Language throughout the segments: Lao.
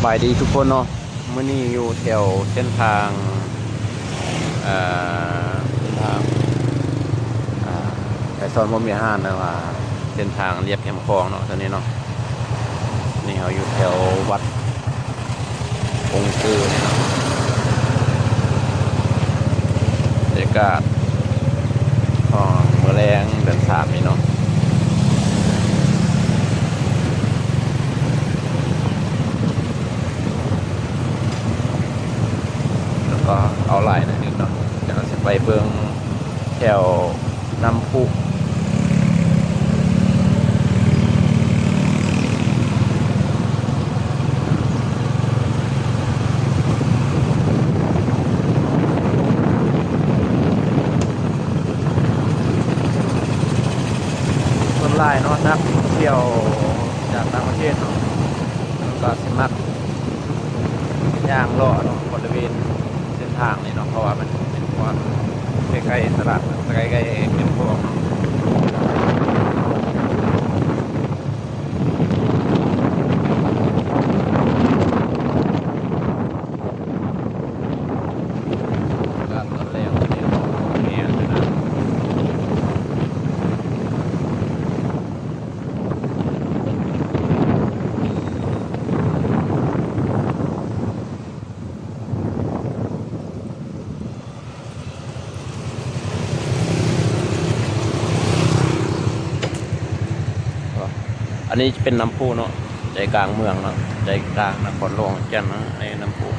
ສະບາຍດີທຸກຄົນເນາະ, ມື້ນີ້ຢູ່ແຖວເສັ້ນທາງ ເອີ ເສັ້ນທາງ ເອີ ໄກສອນພົມວິຫານ ຫຼືວ່າເສັ້ນທາງລຽບແຄມຂອງເນາະ ຕອນນີ້ເນາະ. ນີ້ເຮົາຢູ່ແຖວວັດ ກົງກືເນາະ. ບັນຍາກາດຂອງມື້ແລງເດືອນສາມນີ້ເນາະ, ແລ້ວກໍເອົາຫຼາຍໜ້ອຍໜຶ່ງເນາະ. ດຽວເຮົາຊິໄປເບິ່ງແຖວ ນ້ຳພຸ. ສ່ວນຫຼາຍເນາະ ນັກທ່ອງທ່ຽວຈາກຕ່າງປະເທດເນາະ ເພິ່ນກໍຊິມັກ ຍ່າງເລາະເນາະ ບໍລິເວນເສັ້ນທາງນີ້ເນາະ ເພາະວ່າມັນເປັນ ເພາະວ່າໃກ້ໆຕະຫຼາດ ໃກ້ໆແຄມຂອງເນາະ. ອັນນີ້ຈະເປັນນ້ຳພຸເນາະ ໃຈກາງເມືອງເນາະ ໃຈກາງນະຄອນຫຼວງວຽງຈັນເນາະ ໃນນ້ຳພຸ.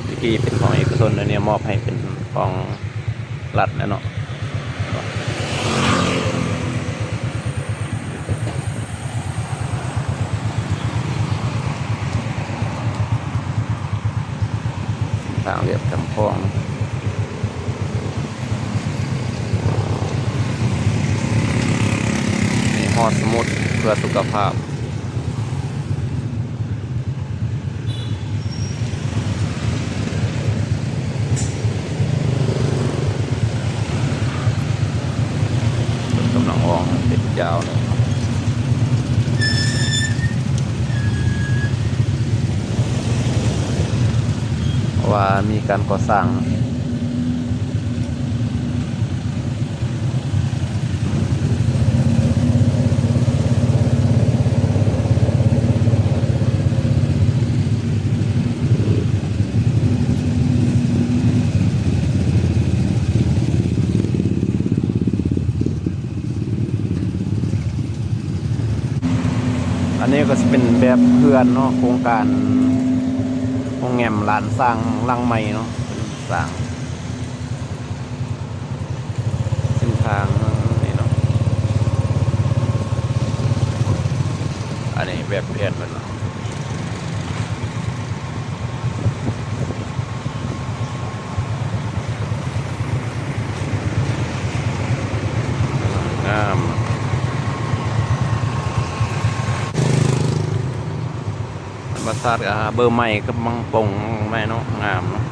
ແຕ່ກີ້ເປັນຂອງເອກະຊົນ ອັນນີ້ມອບໃຫ້ເປັນຂອງລັດແລ້ວເນາະ. ທາງລຽບແຄມຂອງ ມີຫໍສະໝຸດເພື່ອສຸຂະພາບ. ເພິ່ນກຳລັງວາງເປັນຍາວເລີຍ ເພາະວ່າມີການກໍ່ສ້າງ. ອັນນີ້ກໍຊິເປັນແບບເຮືອນເນາະ ໂຄງການໂຮງແຮມລ້ານຊ້າງຫຼັງໃໝ່ເນາະ ເພິ່ນສ້າງ ເສັ້ນທາງນີ້ເນາະ. ອັນນີ້ແບບແຜນເພິ່ນເນາະ ງາມ. ທຳມະຊາດກໍຫາເບິ່ງໃໝ່ກັບມັງປົງໃໝ່ເນາະ ງາມເນາະ.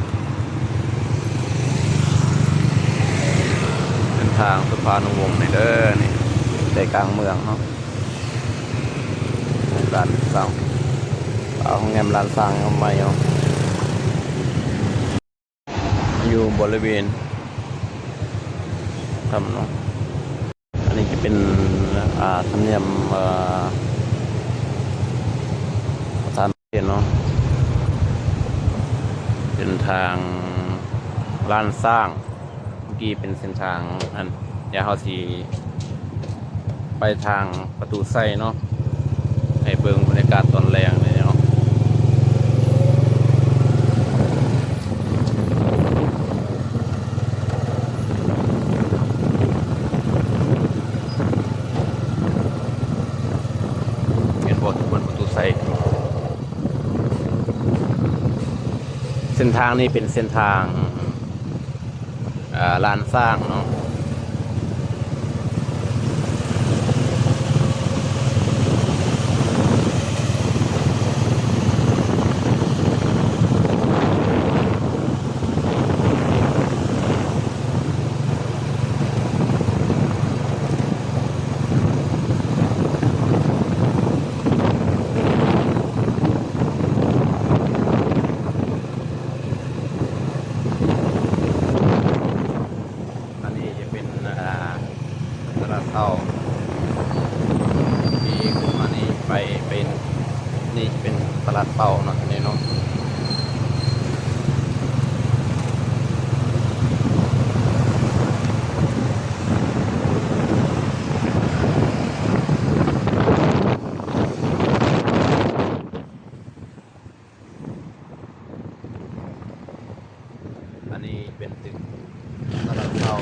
ເສັ້ນທາງສຸພານຸວົງນີ້ເດີ ນີ້ໃຈກາງເມືອງເນາະ ໂຄງການສ້າງ ເອົາໂຮງແຮມລ້ານຊ້າງໃໝ່ເນາະ. ຢູ່ບໍລິເວນຖ້ຳເນາະ ອັນນີ້ຈະເປັນ ອ່າ ທຳນຽມ ເອີ ປະທານປະເທດເນາະ ເປັນທາງລ້ານຊ້າງ ເມື່ອກີ້ເປັນເສັ້ນທາງອັນ ດຽວເຮົາຊິ ໄປທາງປະຕູໄຊເນາະ ໃຫ້ເບິ່ງບັນຍາກາດຕອນແລງນີ້ເນາະ ເຫັນບໍ່ ທຸກຄົນ ປະຕູໄຊ. ເສັ້ນທາງນີ້ເປັນເສັ້ນທາງ ອ່າ ລ້ານຊ້າງເນາະ. ນີ້ເປັນຕະຫຼາດເປົ້າເນາະ ນີ້ເນາະ. ອັນນີ້ເປັນຕຶກຕະຫຼາດເຊົ້າ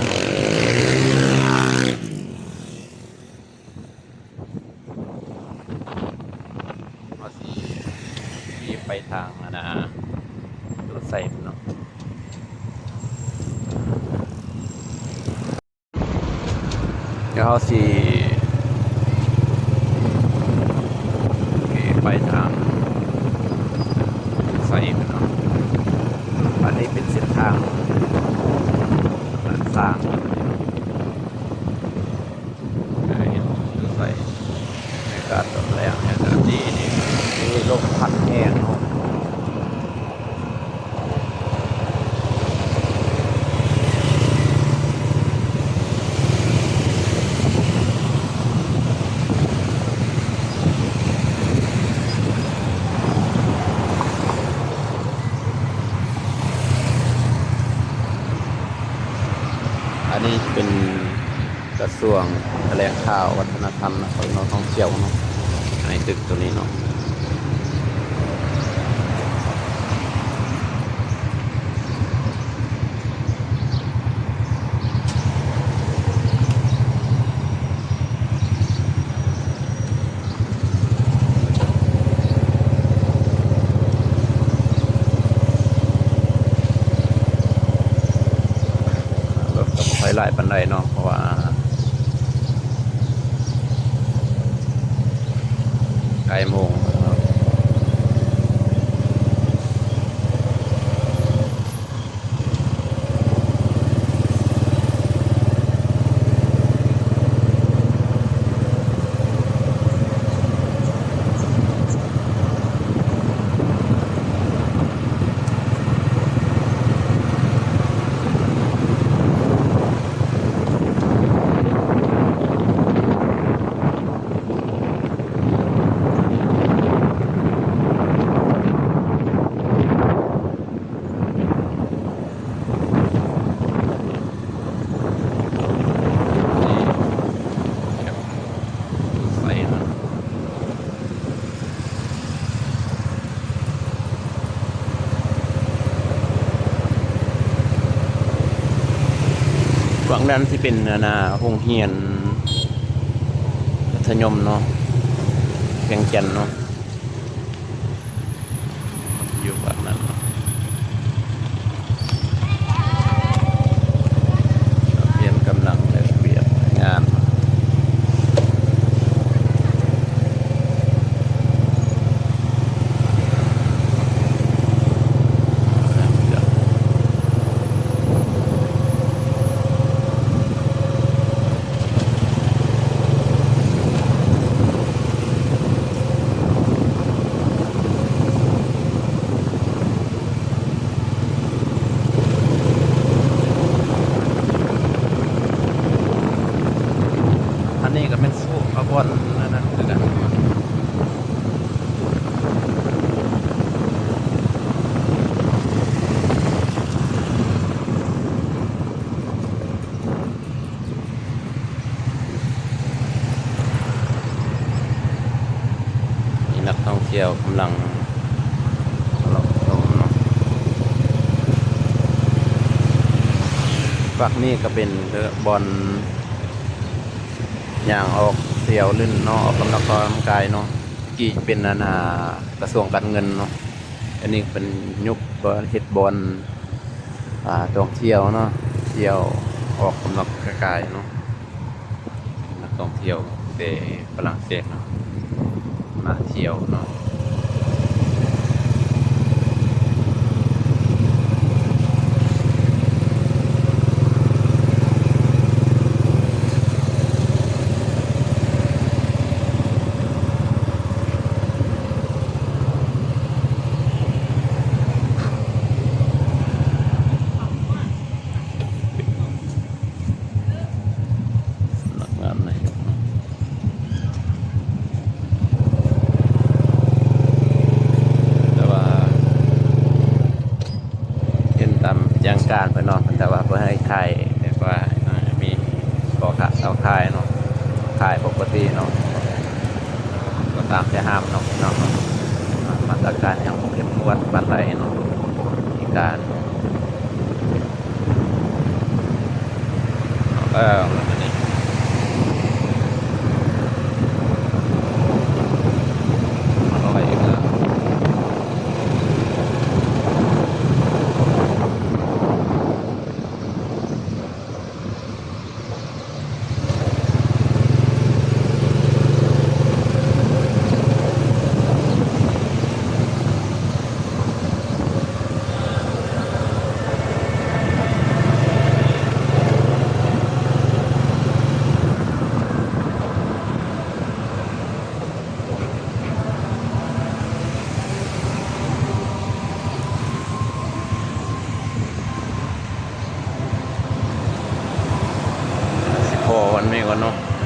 ເຮົາຊິຂີ່ໄປທາງອັນນ່າ ລົດໄຟພຸ້ນເນາະ. ດຽວເຮົາຊິໄປທາງໄຟເນາະ. ອັນນີ້ເປັນເສັ້ນທາງດ້ານຂ້າງ ເອີ ເຫັນໄຟ ບັນຍາກາດຕອນແລງ ອາກາດດີ ນີ້ ມີລົມພັດແຮງເນາະ. ອັນນີ້ເປັນ ກະຊວງຖະແຫຼງຂ່າວ ວັດທະນະທຳ ແລະ ທ່ອງທ່ຽວເນາະ ໃນຕຶກໂຕນີ້ເນາະ. ລົດກະບໍ່ຄ່ອຍຫຼາຍປານໃດເນາະ ເພາະວ່າໃກ້ໂມງແລ້ວເນາະ. ຝັ່ງນັ້ນຊິເປັນ ອັນນ່າ ໂຮງຮຽນມັດທະຍົມເນາະ ວຽງຈັນເນາະ. ຢູ່ປາກນັ້ນເນາະ ນັກຮຽນກຳລັງແລກວຽກງານ. ອັນນີ້ກະແມ່ນໂຊກເອົາບ່ອນນັ້ນນະ ຄືກັນ. ມີນັກທ່ອງທ່ຽວກຳລັງເລາະຊົມເນາະ. ປາກນີ້ກະເປັນບ່ອນຍ່າງອອກທ່ຽວຫຼິ້ນເນາະ ອອກກຳລັງກາຍເນາະ. ກີ້ເປັນ ອັນນ່າ ກະຊວງການເງິນເນາະ. ອັນນີ້ເປັນຍຸກເຮັດບ່ອນ ອ່າ ທ່ອງທ່ຽວເນາະ ທ່ຽວອອກກຳລັງກາຍເນາະ. ນັກທ່ອງທ່ຽວແຕ່ຝຣັ່ງເສດເນາະ ມາທ່ຽວເນາະ. ສຳນັກງານນາຍົກເນາະ. ການເພິ່ນເນາະ ເພິ່ນແຕ່ວ່າເພິ່ນໃຫ້ຂາຍແບບວ່າ ເອີ ມີພໍ່ຄ້າຊາວຂາຍເນາະ ຂາຍປົກກະຕິເນາະ ກໍຕາມແຕ່ຫ້າມເນາະ ເນາະ ມາດຕະການຍັງບໍ່ເຂັ້ມງວດປານໃດເນາະ ມີການ ເອີ ແບບນີ້ ອະລ່ອຍອີກແລ້ວ. ຊິພໍ້ວັນນີ້ກ່ອນເນາະ.